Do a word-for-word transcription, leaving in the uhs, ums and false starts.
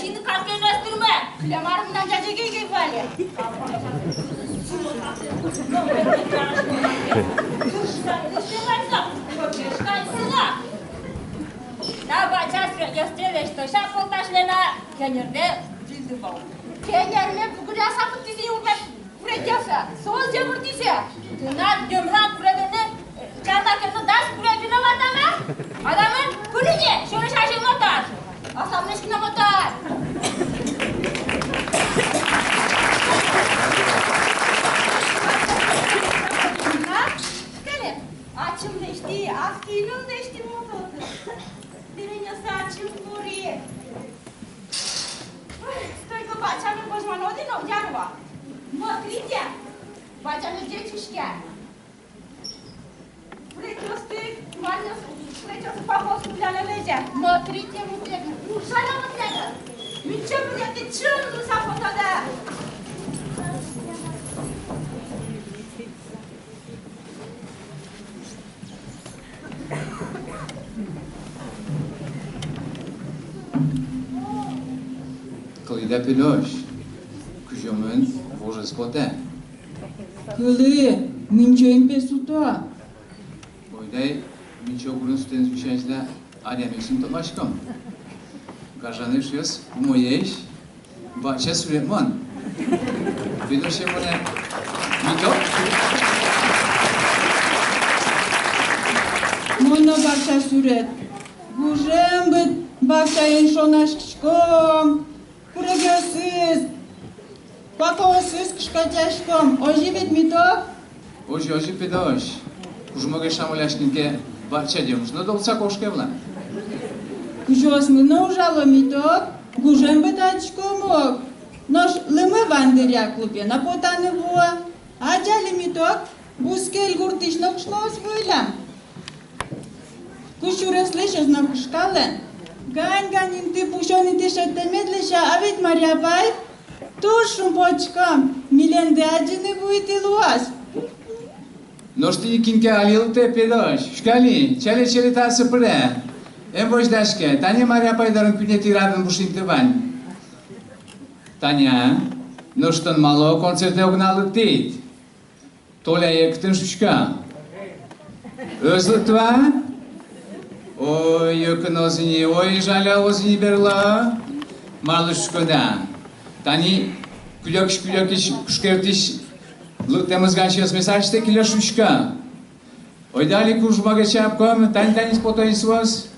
Ини капель ӧз тырмы. Кылем ар мынам ӟаӟег эгей вал. Та бакча суредъёстэ лэсьтыса пол ташлена, кенердэ выльдӥ вал. Кенерме бугыръяса кутскизы ни урмем. Куретъёсы, соос ӟемыртӥзы. Тынад ӟемыран куремены, э, чарна ке но, дас курегыны ватама. Адамы куреме, сюрес азьын но тар. Аслам нешкина но тар. Ачим лэсьтӥ, ас киын лэсьтӥ мутоты. Дырынъёсы ачим кури. Ой, только бакча но возьмано ӧдӥ но, ярва. Смотрите, бакча но ӟеч учке. Куретъёсты, ваньёс, куретъёсты пахос кулялэ лэзе. Смотрите, мутек, ужало мутек. Мичо мутек, чын луса фотода. Кылӥд-а, Педось? Кузёмын вожез потэ. Кылӥ, мунчоен пе суто. Ойдо ай, мунчо гурын сутэм висясь да, адямиосты тупаськом. Гажано эшъёс, умоесь. Бакча сурет мон. Педосен монэ митод? Мон но бакча сурет. Гужем быт бакчаен шонаськиськом, курегъёсыз, куакаосыз кышкатъяськом. Озьы ведь, митод? Озьы, озьы, Педось. Кужмо гес шамоляськын ке, бакчадэ ужно долса кошке вылэм. Кузёосмы но ужало, митод, гужем быт адӟиськом ук. Нош лымы вандыръя клубе но потаны вуо. Адӟале, митод, бускель гуртысь но кышноос вуыллям. Кузь сюреслэсь ӧз но кышкалэ. Гань-гань инты пусён инты шедьтэмед лэся, а ведь, Марья апай? Туж шумпотӥськом, миленды адӟыны вуытӥ луоз. Нош тӥни кин ке али лыктэ, Педось, учкы али, чале-чале таӵе пыре. Эн возьдаське, тани Марья апай дорын куинетӥ радын буш инты вань. Таня, нош тон малы концертэ огнал лыктӥд? Толяе кытын, шуисько? Ӧз лыкты вал? Ой, ӧкыноз ини, ой, жалялоз ини берло. Малы, шуиськод-а? Тани кулёкысь, кулёкысь, кушкертӥсь лыктэмез гасьёсмес асьтэ кыле, шуисько. Ойдо али кужмо гес чапком, тани-тани потозы соос.